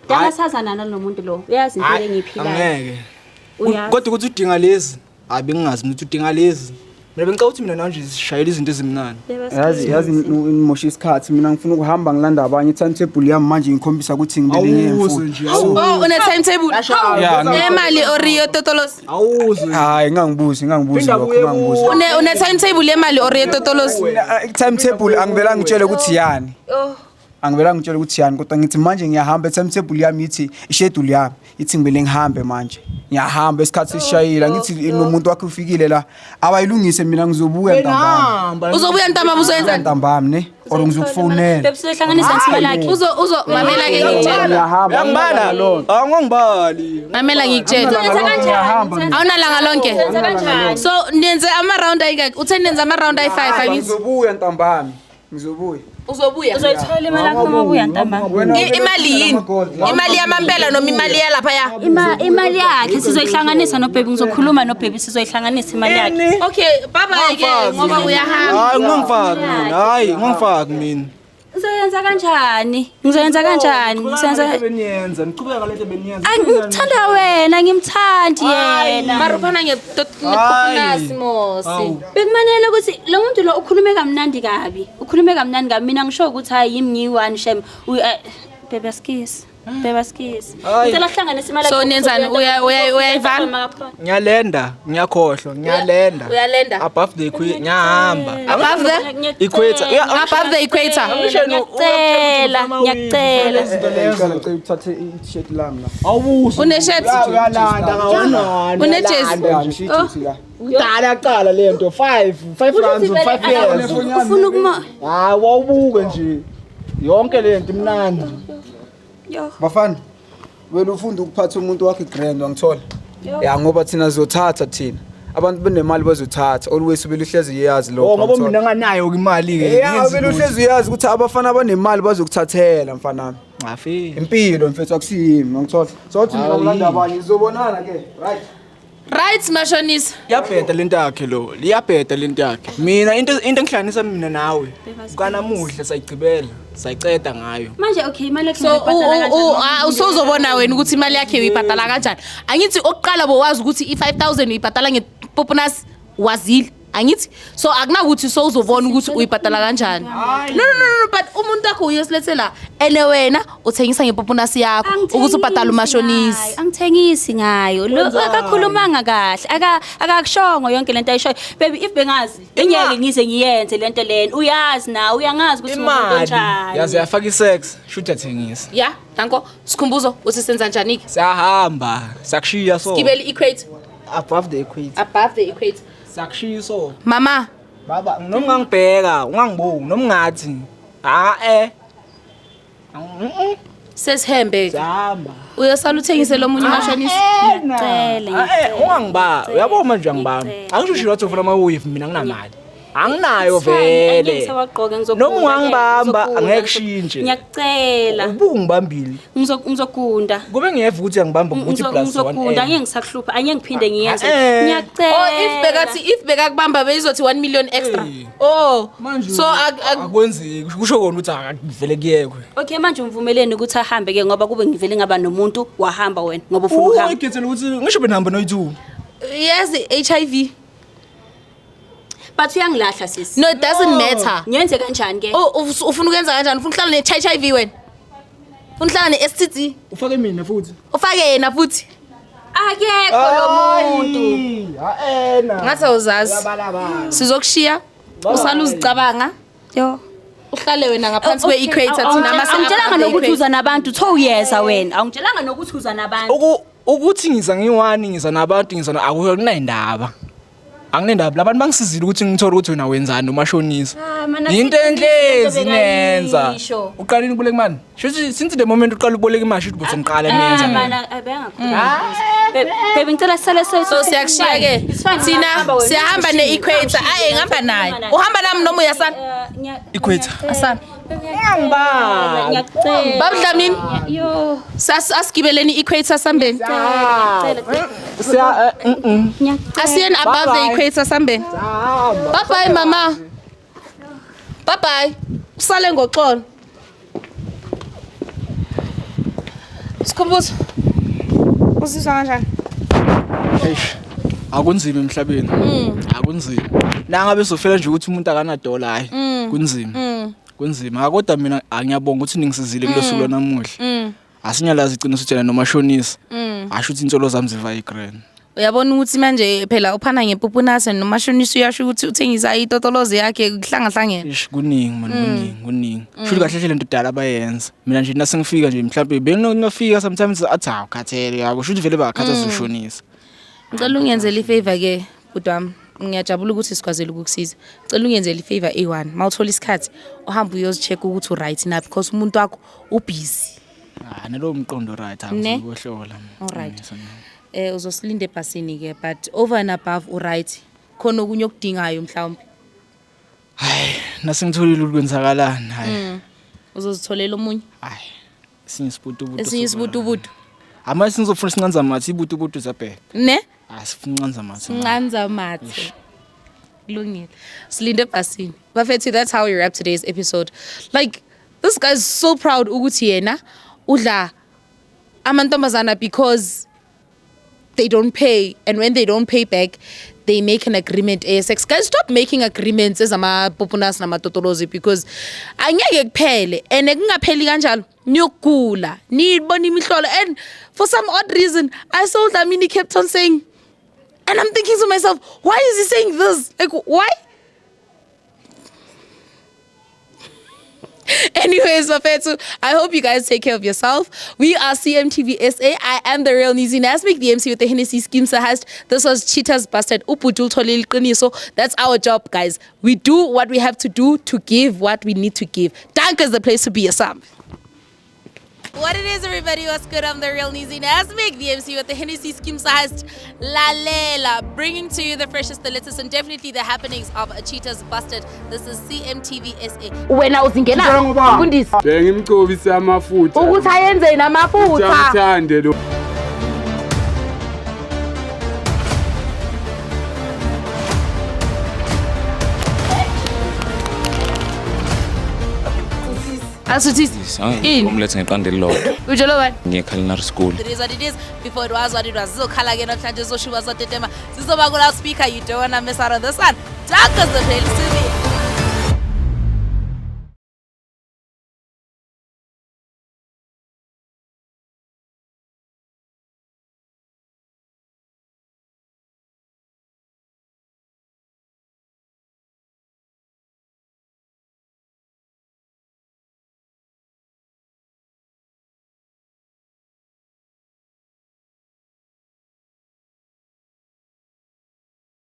Speaker 1: Yangasazana nalomuntu lo. Uyazi impilo engiyiphilayo.
Speaker 7: Angeke.
Speaker 1: Uyazi.
Speaker 7: Kodwa ukuthi udinga lezi, hayi bengingazi mina ukuthi udinga lezi. Mina bengicabanga ukuthi mina nawe nje sishayela izinto ezimnandi.
Speaker 2: Yazi nimosha isikhathi mina ngifuna ukuhamba ngilanda abanye timetable yami manje ngikhombisa ukuthi ngibele
Speaker 7: Awuzwe
Speaker 2: ngiyemfundo.
Speaker 7: nje.
Speaker 3: Oh, une timetable.
Speaker 2: Yeah,
Speaker 3: Emali or yototolosi.
Speaker 7: Awuzwe.
Speaker 2: Hayi ngangibuzi ngangibuzi
Speaker 7: Phinda
Speaker 2: lokho
Speaker 7: buye
Speaker 2: ngangibuzi.
Speaker 3: Une timetable yemali or yototolosi.
Speaker 2: Timetable angivela ngitshele ukuthi yani. Angivela ngitshele ukuthi yani kodwa ngithi manje ngiyahamba timetable yami ithi ischedule yami ithi ngibele ngihambe manje. Ngiyahamba isikhathi sishayile ngithi nomuntu wakhe ufikile la abayilungise mina ngizobuya ntambama.
Speaker 7: Hamba.
Speaker 3: Uzobuya ntambama uzoyenzani?
Speaker 2: Ntambama ne or ngizokufonela.
Speaker 1: Bebe sizohlanganisa imali yakhe.
Speaker 3: Uzo mamela ke ngikutshela.
Speaker 2: Ngiyahamba.
Speaker 7: Uyangibala? Awungangibali.
Speaker 3: Mamela ngikutshela.
Speaker 1: Uzoyenza kanjani?
Speaker 2: Ngiyahamba.
Speaker 3: Awunalanga lonke.
Speaker 1: Uzoyenza kanjani?
Speaker 3: So nenze ama round ayingaki? Uthe nenze ama round ayi5 angithi.
Speaker 2: Ngizobuya ntambama. Ngizobuya.
Speaker 3: Uzobuya.
Speaker 1: Uzoyithola imali yakho uma ubuya ntambama.
Speaker 2: Wena
Speaker 3: Imali yini? Imali yamampela noma imali yalapha ya?
Speaker 1: Imali yakhe sizoyihlanganisa nobhebi ngizokhuluma nobhebi sizoyihlanganisa imali yakhe.
Speaker 3: Okay, bye bye ke ngoba uyahamba.
Speaker 7: Hayi ungangifaki mina. Hayi ungangifaki mina.
Speaker 1: Ngizoyenza kanjani? Ngizoyenza kanjani? Ngizoyenza
Speaker 7: Beniyenza, niqhubeka lento beniyenza.
Speaker 1: Angithanda wena, ngimthandi yena.
Speaker 3: Mara uphana ngepopunasi mosi.
Speaker 1: Bekumanele ukuthi lo muntu lo ukhulume kamnandi kabi. Ukhulume kamnandi kabi. Mina ngisho ukuthi hayi yimi ngiyi-one shem. Baby askis. Baby askis. Ngicela sihlanganise imali
Speaker 3: So nenzani? Uyayivala?
Speaker 7: Ngiyalenda, ngiyakhohlwa, ngiyalenda.
Speaker 3: Uyalenda?
Speaker 7: Above the equator, ngiyahamba.
Speaker 3: Above the
Speaker 7: Equator.
Speaker 3: Above the equator.
Speaker 1: Ngiyacela, ngiyacela.
Speaker 2: Ngicela uthathe i-shirt lami la.
Speaker 7: Awubuso.
Speaker 3: Une shirt?
Speaker 7: Uyalanda ngawona.
Speaker 3: Une jersey?
Speaker 2: Ya, ngishiye i-jersey la.
Speaker 7: Kudala yaqala lento 5 5 rounds 5 years.
Speaker 1: Ufuna ukuma
Speaker 7: Hayi wawubuke nje. Yonke lento imnandi.
Speaker 2: Bafana, wena ufunda ukuphatha umuntu wakhe grand wangithola. Ya ngoba thina sizothatha thina. Abantu benemali bazothatha. Always ubele uhlezi uyazi lokho.
Speaker 7: Oh ngoba
Speaker 2: wangithola.
Speaker 7: mina nganayo imali ke.
Speaker 2: Ya ubele uhlezi uyazi ukuthi abafana abanemali bazokuthathela mfana wami.
Speaker 7: Ngafi.
Speaker 2: Impilo mfethu akusiyimi wangithola. So uthi mina ngilanda abanye sizobonana ke. Right.
Speaker 3: Right mashonisa.
Speaker 7: Iyabheda lento yakhe lo. Iyabheda lento yakhe. Mina into engihlanganisa mina nawe. Kanamuhla sayigcibela, sayiceda ngayo.
Speaker 1: Manje okay imali yakhe
Speaker 3: So
Speaker 1: ngiyibhadala kanjani?
Speaker 3: usozobona wena ukuthi imali yakhe uyibhadala kanjani. Angithi oqala bowazi ukuthi i5000 uyibhadala ngepopunasi wazile. Angithi so akunakuthi sowuzobona ukuthi uyibhadala kanjani. No no no no but umuntu wakho uyosilethela ene wena uthengisa ngepopunasi yakho ukuthi ubhadale umashonisi.
Speaker 1: Angithengisi ngayo. Lo akakhulumanga kahle. Akakushongo yonke lento ayishoyo. Baby if bengazi, bengeke ngize ngiyenze lento lena. Uyazi na, uyangazi ukuthi umuntu
Speaker 7: Imali
Speaker 1: onjani.
Speaker 7: yaze yafaka isex, shoot athengisa.
Speaker 3: Ya, danko. Sikhumbuzo uthi senza njani ke?
Speaker 7: Siyahamba, siyakushiya so.
Speaker 3: Gibela equator.
Speaker 7: Above the equator.
Speaker 3: Above the equator.
Speaker 7: Siyakushiya so.
Speaker 3: Mama,
Speaker 7: Baba, noma ungangibheka, ungangibuki, noma ungathi. Ah eh.
Speaker 3: sesihembe.
Speaker 7: Siyahamba.
Speaker 3: Uyosala uthengise lo munye umashonisi.
Speaker 1: Ngiyacela.
Speaker 7: Eh, ungangiba, uyabona manje uyangibamba. Angisho usho wathi ufuna ama-wave mina nginamali. Anginayo vele.
Speaker 1: Ngisawagqoka ngizogunda.
Speaker 7: Noma ungangibamba angeke kushintshe.
Speaker 1: Ngiyacela.
Speaker 7: Ubungibambile.
Speaker 1: Ngizogunda.
Speaker 7: Kube ngiyeva ukuthi uyangibamba ukuthi plus 1.
Speaker 1: Ngizogunda angeke ngisakuhlupha, angeke ngiphinde ngiyenze.
Speaker 7: Eh.
Speaker 1: Ngiyacela.
Speaker 3: Oh if bekathi if bekakubamba beyizothi 1 million extra. Oh. So
Speaker 7: akwenzeki kusho kona ukuthi akuvele kuyekwe.
Speaker 1: Okay manje umvumeleni ukuthi ahambe ke ngoba kube ngivele ngaba nomuntu wahamba wena ngoba ufuna ukuhamba.
Speaker 7: Uyikhethela ukuthi ngisho benihamba noyi2.
Speaker 3: Yes, HIV.
Speaker 1: But uyangilahla sisi.
Speaker 3: No, it doesn't matter.
Speaker 1: Ngiyenze kanjani ke?
Speaker 3: Oh, ufuna ukwenza kanjani? Ufuna ukuhlala ne-HIV wena? Ufuna ukuhlala ne-STD?
Speaker 7: Ufake mina futhi.
Speaker 3: Ufake yena futhi.
Speaker 1: Akekho lo muntu.
Speaker 3: Ngathi awuzazi. Sizokushiya. Usale uzicabanga.
Speaker 1: Yo.
Speaker 3: Uhlale wena ngaphansi kwe-equator thina mase
Speaker 1: Awungitshelanga nokuthi uza nabantu, uthe uyeza wena. Awungitshelanga nokuthi uza nabantu.
Speaker 7: Ukuthi ngiza ngiyi-one, ngiza nabantu, ngiza akunayindaba. Anginendaba, labantu bangisizile ukuthi ngithole ukuthi wena wenzani nomashonisa.
Speaker 1: Ah, mana
Speaker 7: Yinto
Speaker 1: sithi
Speaker 7: enhlezi
Speaker 1: into
Speaker 7: nenza.
Speaker 1: bekayisho.
Speaker 7: Uqalile uboleka imali. Shuthi since the moment uqala uboleka imali shuthi bosengiqala nenza.
Speaker 1: Ah, mana abengakhuluma. Baby ngicela sisale
Speaker 3: So siyakushiya ke. Thina siyahamba ne-equator. Aye ngihamba naye. Uhamba nami noma uyasala?
Speaker 7: Equator.
Speaker 3: Asala.
Speaker 7: Ungangibambi.
Speaker 1: Ngiyacela.
Speaker 3: Baba Dlamini.
Speaker 1: Yo.
Speaker 3: Asigibeleni i-equator sambeni.
Speaker 7: Siya
Speaker 3: Asiyeni above the equator sambeni. Bye bye mama. Bye bye. Usale ngoxolo. Sikhumbuzo. Uzizwa kanjani?
Speaker 7: Eish. Akunzima emhlabeni. Akunzima. Nangabe sofela nje ukuthi umuntu akanadola hayi. Kunzima. Kunzima. Kodwa mina angiyabonga ukuthi ningisizile kulosuku lwanamuhla. Asinyalazi iqiniso ukuthi yena nomashonisa. Asho ukuthi insolo zami ziva igrand.
Speaker 3: Uyabona ukuthi manje phela uphana ngepupunase nomashonisa uyasho ukuthi uthengisa itotolozi yakhe kuhlangahlangene.
Speaker 7: Eish kuningi man, kuningi, kuningi. Shuthi kahle hle lento dala abayenza. Mina nje nasengifika nje mhlawumbe benginofika sometimes athi hawu khathele yabo. Shuthi vele bakhatha ushonisa.
Speaker 3: Ngicela ungenzele ifavor ke bhuti wami. Ngiyajabula ukuthi sikwazile ukukusiza. Ngicela ungenzele ifavor eyi-one. Mawuthola isikhathi uhambe uyozi-check ukuthi u-right na because umuntu wakho ubusy.
Speaker 7: Ah, nalowo mqondo right
Speaker 3: Ne?
Speaker 7: akuzohlola.
Speaker 3: Alright. Uzosilinda ebhasini ke but over and above u-right. Khona okunye okudingayo mhlawumbe.
Speaker 7: Hayi, nasengitholile ukwenzakalani hayi.
Speaker 3: Uzozitholela omunye.
Speaker 7: Hayi. Esinye isibutubutu.
Speaker 3: Esinye isibutubutu.
Speaker 7: Ama sizofuna sincanza mathe ibutubutu zabheka.
Speaker 3: Ne?
Speaker 7: Ah, sifuna incanza mathe.
Speaker 3: Ncanza mathe. Kulungile. Silinde ebhasini. Bafethu, that's how we wrap today's episode. Like this guy's so proud ukuthi yena udla amantombazana because they don't pay, and when they don't pay back they make an agreement ASX. Guys, stop making agreements ezamapopunas namatotolozi because angeke kuphele, and kungapheli kanjalo niyokugula nibona imihlolo. And for some odd reason I saw Dlamini kept on saying, and I'm thinking to myself, why is he saying this? Like, why? Anyways, Bafethu, I hope you guys take care of yourself. We are CMTV SA. I am the real Nizi Nasmik, the MC with the Hennessy Scheme Sahast. This was Cheaters Busted. Uputul Tolil Qiniso. That's our job, guys. We do what we have to do to give what we need to give. Dank is the place to be, Asam. What it is, everybody, what's good? I'm the real Nizi Nasmik, the MC with the Hennessy Scheme Sahast Lalela, bringing to you the freshest, the latest, and definitely the happenings of Cheaters Busted. This is CMTV SA.
Speaker 4: Wena uzingena mfundisi.
Speaker 5: Bengimgcobisa amafutha.
Speaker 4: Ukuthi ayenzeni amafutha.
Speaker 5: Uthande lo.
Speaker 3: Asuthisi. Ini?
Speaker 6: Umlethe ngeqanda elilodwa.
Speaker 3: Ujolo bani?
Speaker 6: Ngiye culinary school.
Speaker 3: It is what it is. Before it was what it was. Sizokhala ke namhlanje, sizoshuba, sotetema. Sizoba ku loudspeaker. You don't wanna miss out on this one. Dark as the place.